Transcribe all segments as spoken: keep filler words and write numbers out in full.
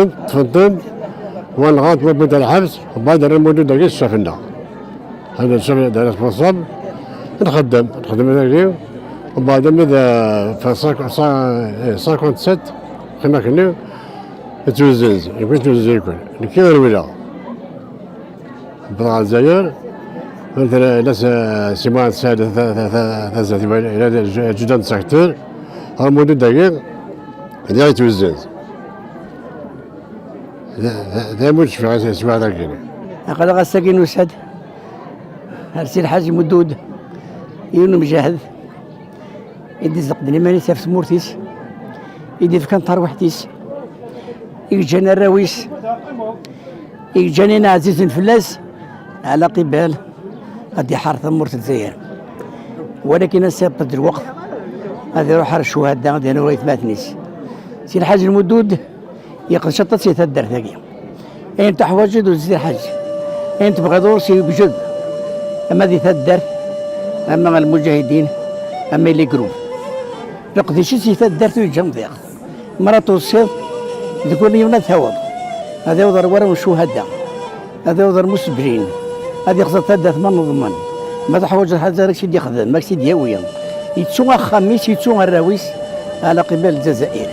ḍelmen, ṭṭfen-ten, wa nɣan-t, wa wwin-t ɣer lḥebs, mbeɛd rran Lmudud dagi s ccaf-nneɣ. Hada ccaf d responsable, nxeddem, nxeddem dagi, mbeɛd armi d, eh, f cinq, cent, eh, cinquante-sept, qqim akkenni, yettwezzenz, nekk yettwezzenz-iken. Nekki rewleɣ. Wwḍeɣ ɣer Lezzayer, la s-, Simon Saɛid, ta-, ta-, ta-, tazat, la ǧ-, ǧudan d saktur, ɣer Lmudud dagi, lliɣ yettwezzenz. D, d, d ayen ur cfiɣ s, s waḥed-agi. Aql-aɣ ass-agi nusa-d ar Si Lḥaǧ Mudud, yiwen umjahed i d-izdeqden iman-is ɣef tmurt-is, i d-ifkan tarwiḥt-is, i yeǧǧan arraw-is, i yeǧǧan ayen ɛzizen fell-as, ɛla qibal ad iḥar tamurt n Lezzayer. Walakin ass-a yewweḍ-d lweqt ad iruḥ ar ccuhada, ad iruḥ i watmaten-is. Si Lḥaǧ Lmudud yeqdec aṭas i taddart-agi. Ayen teḥwaǧeḍ ur zid ḥaǧ. Ayen tebɣiḍ ɣur-s yewjed. Ama di taddart, ama ɣer lmuǧahidin, ama i les groupes. Leqdic-is i taddart ur yeǧǧi amḍiq. Mi ara tuṣiḍ, deg win yiwen ad taweḍ. Ad yaweḍ ar warraw n ccuhada. Ad yaweḍ ar musebbrin. Ad ixẓer taddart ma neḍmen. Ma teḥwaǧeḍ ḥaǧa ad ak-tt-id-ixdem, ad ak-tt-id-yawi. Yettu axxam-is, yettu arraw-is, ɛla qibal Lezzayer.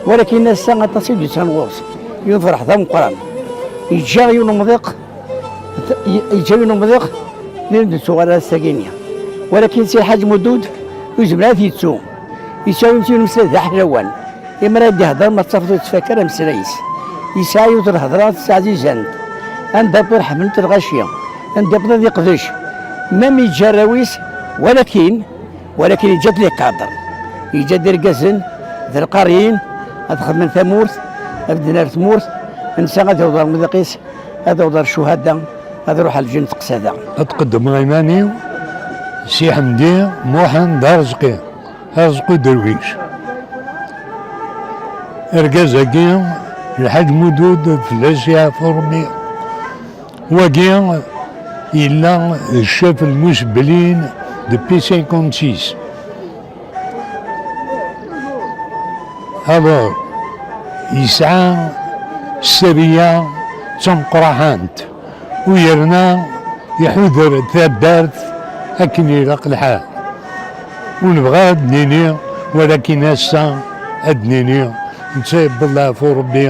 Walakin ass-a aṭas i d-yettan ɣur-s. Yiwen ferḥ d ameqqran. Yeǧǧa yiwen umḍiq, yeǧǧa yiwen umḍiq, d ayen d-nettuɣal ara s-tagini. Walakin Si Lḥaǧ Mudud, ur yezmir ara ad t-yettu. Yesɛa yiwen umeslay d aḥlawan. Imi ara d-ihder, ma tettafeḍ ur yettfak ara ameslay-is. Yesɛa yiwet n lhedra d taɛzizant. Anda wwḍen ḥemmlen-t lɣaci. Anda wwḍen ad yeqdec. Même yeǧǧa arraw-is, walakin, walakin yeǧǧa-d les cadres. Yeǧǧa-d irgazen d lqariyin ad xedmen tamurt, ad bden ar tmurt, nsa ad yaweḍ ar umḍiq-is, ad yaweḍ ar ccuhada, ad iruḥ ar lǧennet qsada. Ad qeddmeɣ iman-iw, Si Ḥemdi Muḥend Arezqi, Arezqi Derwic. Argaz-agi, Lḥaǧ Mudud, fell-as yeɛfu Ṛebbi. Wagi yella d ccaf n lmusebbelin depuis cinquante-six. Alors, yesɛa sseriya d tameqqraḥant, u yerna iḥuder taddart akken ilaq lḥal. Ur nebɣi ad d-nini, walakin ass-a ad d-nini, netta yewweḍ leɛfu Ṛebbi,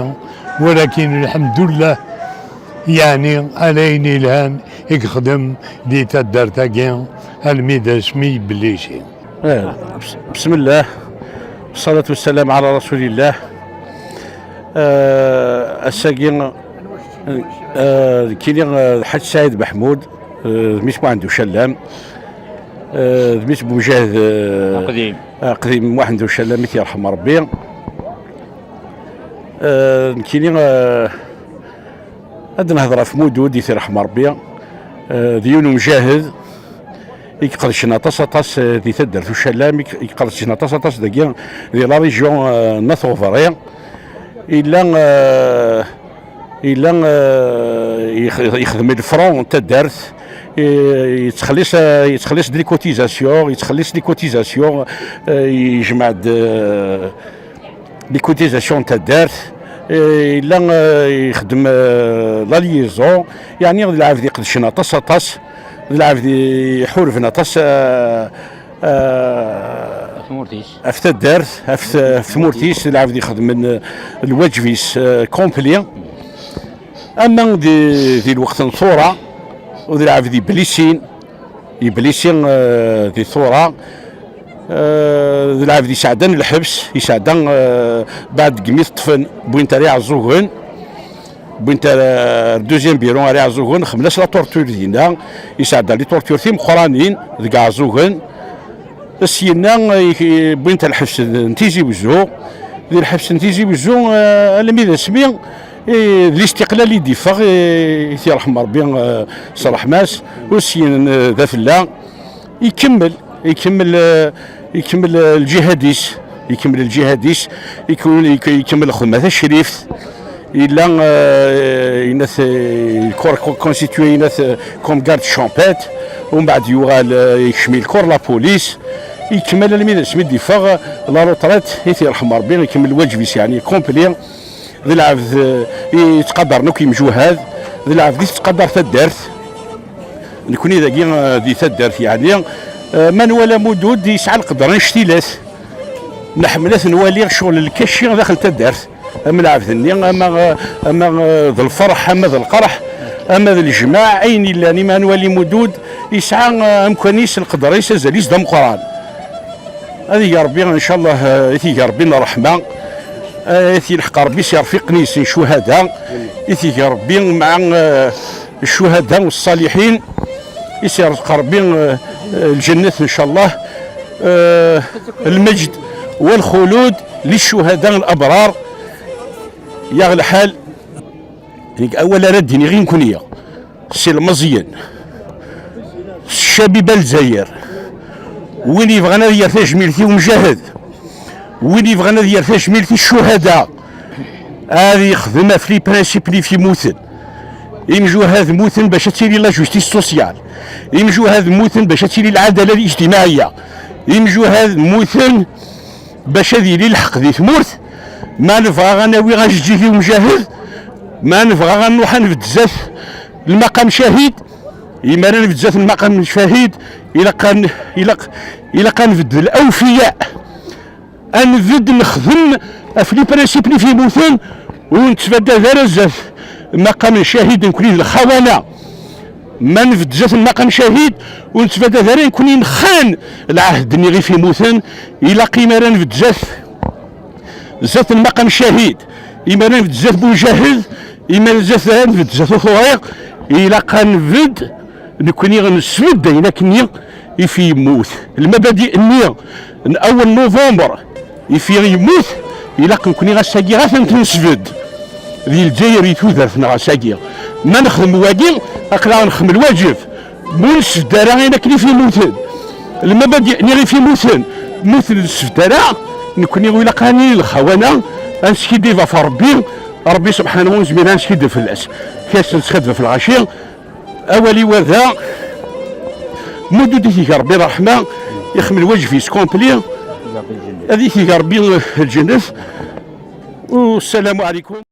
walakin lḥemdullah, yeɛni ala ayen yelhan i yexdem di taddart-agi, almi d asmi yebellici. Eh, bs-, بسم الله، والصلاة والسلام على رسول الله. Eh, ass-agi, eh, nekkini, eh, Lḥaǧ Saɛid Maḥmud, eh, d mmi-s Muḥend Ucallam, eh, d mmi-s Bumjahed, eh, Aqdim. Aqdim Muḥend Ucallam, i t-yerḥem Ṛebbi. Eh, nekkini, eh, ad nehder ɣef Mudud, i t-yerḥem Ṛebbi. Eh, d yiwen umjahed i iqedcen aṭas, aṭas, eh, di taddart Ucallam, i iqedcen aṭas, aṭas dagi di la région, eh, n At Ɣebri. Illa, eh, illa, eh, yex-, yexdem le front n taddart, eh, yettxelliṣ, eh, yettxelliṣ des cotisations, yettxelliṣ des cotisations, eh, yejmeɛ-d, eh, les cotisations n taddart, eh, illa, eh, yexdem, eh, la liaison, yeɛni d lɛebd iqedcen aṭas, aṭas, d lɛebd iḥurben aṭas, eh, eh, Tmurt-is. Ɣef taddart, ɣef t-, ɣef tmurt-is, d lɛebd ixedmen, eh, lwaǧeb-is, eh, complet. Ama di, di lweqt n tura, u d lɛebd iblisin, iblisi, eh, di tura, eh, d lɛebd isɛeddan lḥebs, isɛedda, eh, baɛd deg mi teṭṭfen, wwin-t ar Iɛeẓẓugen, wwin-t ar, ar deuxième bureau ar Iɛeẓẓugen, xedmen-as la torture dinna, isɛedda les tortures timeqqranin deg Iɛeẓẓugen. Syenna, eh, wwin-t ar lḥebs n Tizi Wezzu. Di lḥebs n Tizi Wezzu, eh, almi d asmi, eh, d listiqlal i d-iffeɣ, eh, i t-yerḥem Ṛebbi, eh, s ṛṛeḥma-s, u syen, eh, d afella. Ikemmel, ikemmel, eh, ikemmel, eh, lǧihad-is, ikemmel lǧihad-is, ikemmel, ik-, ikemmel lxedma tacrift. Illa, eh, inat, eh, le corps co-, constitué, inat, eh, comme garde champêtre, umbeɛd yuɣal, eh, yekcem i le corps la police, ikemmel almi d asmi d-iffeɣ la retraite, i t-yerḥem Ṛebbi, ikemmel lwaǧeb-is, yeɛni, complet. D lɛebd, eh, i yettqadaren akk imjuhad, d lɛebd i tettqadar taddart. Nekni dagi, eh, di taddart, yeɛni, eh, ma nwala Mudud yesɛa lqedr annect-ilat. Nḥemmel ad t-nwali ccɣel lkaci daxel taddart. Am lɛebd-nni, ama, ama, eh, d lferḥ, ama d lqerḥ, ama d lejmaɛ, ayen illan, ima nwali Mudud yesɛa, eh, amkan-is, lqedr-is, azal-is d ameqqran. Ad ig Ṛebbi, ncallah, eh, i t-ig Ṛebbi n ṛṛeḥma, eh, i t-yelḥeq Ṛebbi s irfiqen-is n ccuhada, i t-ig Ṛebbi mɛa, eh, ccuhada u ṣṣaliḥin, i s-irẓeq Ṛebbi, eh, eh, lǧennet, ncallah. Eh, lmeǧd wa lxulud li ccuhada l-abrar. Yaɣ lḥal, deg awal ara d-iniɣ i nekni, s ilmeẓyen, s ccabiba n Lezzayer, win yebɣan ad yerr tajmilt i umjahed, win yebɣan ad yerr tajmilt i ccuhada, ad yexdem ɣef les principes li fi mmuten. Imjuhad mmuten bac ad tili la justice sociale. Imjuhad mmuten bac ad tili lɛadala lijtimaɛiyya. Imjuhad mmuten bac ad yili lḥeqq di tmurt. Ma nebɣa ad nawi ajeǧǧig i umjahed, ma nebɣa ad nruḥ ad nbedd zdat lmaqam cahid, imi ara nbedd zdat lmaqam cahid, ilaq ad n-, ilaq, ilaq ad nbeddel awfiya. Ad nbedd nexdem ɣef les principes li fi mmuten, ur nettbaddad ara zdat maqam n cahid, nekni d lxawana. Ma nbedd zdat n maqam cahid, ur nettbaddad ara nekni nxan lɛahd-nni i fi mmuten, ilaq imi ara nbedd zdat, zdat n maqam cahid, imi ara nbedd zdat Bujahed, imi ara zdat ara nbedd zdat Uṭuriq, ilaq ad nbedd nekni nesbedd ayen akkenni i fi yemmut. Lmabadi-nni n awel novembre, i fi yemmut, ilaq nekni ass-agi ad tent-nesbedd. Di Lezzayer, i tudert-nneɣ ass-agi. Ma nexdem wagi, aql-aɣ nexdem lwaǧeb. Ma ur nsbedd ara ayen akken i fi yemmuten. Lmabadi-nni i fi yemmuten, ma ur ten-nsbedd ara, nekni ilaq ad nili lxawana, ad neskiddib ɣef Ṛebbi, Ṛebbi subḥanahu, nezmir ad neskiddib fell-as. Kra nettxiddeb ɣef lɣaci, awal-iw da, Mudud i t-ig Ṛebbi ṛṛeḥma, ixdem lwaǧeb-is complet, ad it-ig Ṛebbi lǧennet. Wassalamu ɛalaykum.